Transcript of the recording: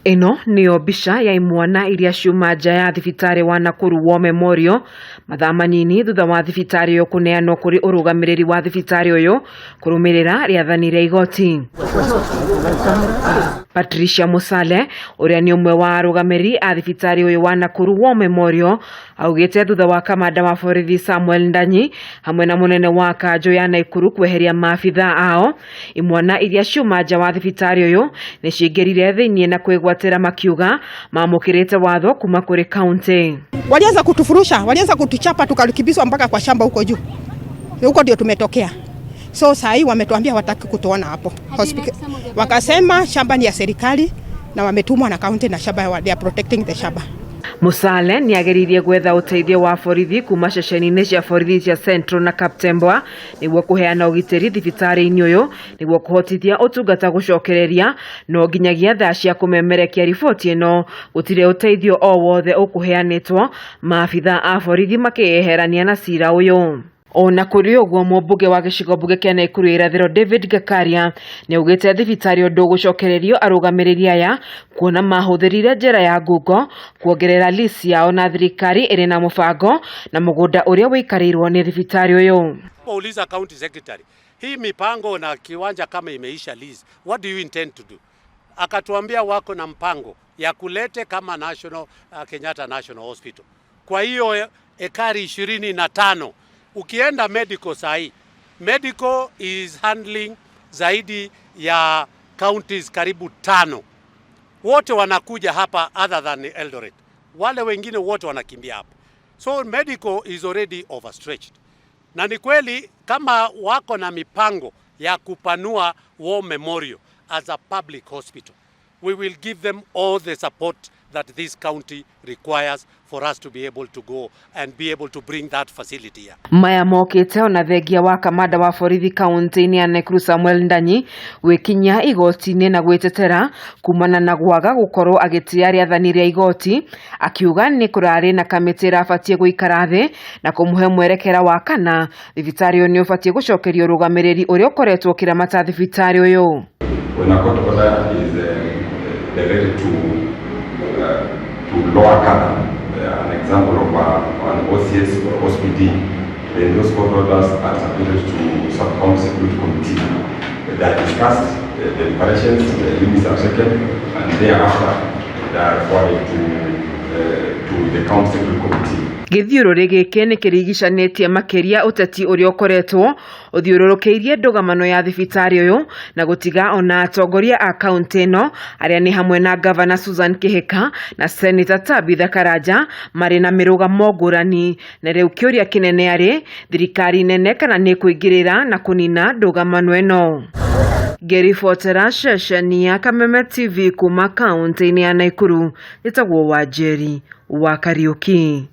Ĩno nĩyo mbica ya imwana iria ciuma nja ya thibitarĩ wa Nakuru War Memorial mathaa manini thutha wa thibitarĩ ũyũ kũneanwo kũrĩ ũrũgamĩrĩri wa thibitarĩ ũyũ kũrũmĩrĩra rĩathani rĩa igoti. Patricia Musale ũrĩa nĩ ũmwe wa arũgamĩrĩri a thibitarĩ ũyũ wa Nakuru War Memorial augĩte thutha wa kamanda wa borithi Samuel Ndanyi hamwe na mũnene wa kanjũ ya Naikuru kweheria maabitha ao, imwana iria ciuma nja wa thibitarĩ ũyũ nĩ cingĩrire thĩinĩ na kwĩgwatĩra makiuga mamũkĩrĩte watho kuma kũrĩ kaunti. Walianza kutufurusha, walianza kutuchapa, tukakimbizwa mpaka kwa shamba huko juu. Huko ndio tumetokea. So saa hii wametuambia wataki kutuona hapo. Wakasema shamba ni ya serikali na wametumwa na kaunti na shamba, they are protecting the shamba. Musale nĩageririe gwetha ũteithio wa borithi kuma ceceni-inĩ cia borithi cia Central na Kaptembwa nĩguo kũheana ũgitĩri thibitarĩ-inĩ ũyũ nĩguo kũhotithia ũtungata gũcokereria, no nginyagia thaa cia kũmemerekia riboti ĩno gũtirĩ ũteithio o wothe ũkũheanĩtwo, maabitha a borithi makĩyeherania na cira ũyũ. Ona kũrĩ ũguo, mũmbunge wa gĩcigo mbunge kĩa Naikuru ya irathĩro David Gakaria nĩaugĩte thibitarĩ ũyũ ndũgũcokererio arũgamĩrĩri aya kuona mahũthĩrire njĩra ya ngungo kuongerera lease yao na thirikari ĩrĩ na mũbango na mũgũnda ũrĩa ũikarĩirwo nĩ thibitarĩ ũyũ. Uliza county secretary, hii mipango na kiwanja kama imeisha lease, what do you intend to do? Akatuambia wako na mpango ya kulete kama National Kenyatta National Hospital. Kwa hiyo ekari 25. Ukienda medical sahi, medical is handling zaidi ya counties karibu tano, wote wanakuja hapa other than Eldoret, wale wengine wote wanakimbia hapa, so medical is already overstretched. Na ni kweli kama wako na mipango ya kupanua War Memorial as a public hospital, we will give them all the support that this county requires for us to be able to go and be able to bring that facility here. Maya mokĩte ona thengia wa kamanda wa borithi kaunti-inĩ ya Nakuru Samuel Ndanyi gwĩkinyia igoti-inĩ na gwĩtetera kumana na gwaga gũkorwo agĩtĩa rĩathani rĩa igoti, akiuga nĩ kũrarĩ na kamĩtĩ ĩrabatiĩ gũikara thĩ na kũmũhe mwerekera wa kana thibitarĩ ũyũ nĩ ũbatiĩ gũcokerio ũrũgamĩrĩri ũrĩa ũkoretwo ũkĩramata thibitarĩ ũyũ. When a court order is directed to lower cadre, an example of an OCS or OCPD, then those court orders are submitted to sub-county security committee. They are discussed, the deliberations, the limits are taken, and thereafter they are forwarded to the county security committee. Gĩthiũrũrĩ gĩkĩ nĩ kĩrigicanĩtie makĩria ũteti ũrĩa ũkoretwo ũthiũrũrũkĩirie ndũgamano ya thibitarĩ ũyũ na gũtiga ona atongoria a kaunti ĩno arĩa nĩ hamwe na Gavana Susan Kihika na Senator Tabitha Karanja marĩ na mĩrũgamo ngũrani, na rĩu kĩũria kĩnene arĩ thirikari nene kana nĩ ĩkũingĩrĩra na kũnina ndũgamano ĩno. Ngĩribotera ceceni ya Kameme TV kuma kaunti-inĩ ya Nakuru, njĩtagwo Wanjeri wa Kariuki.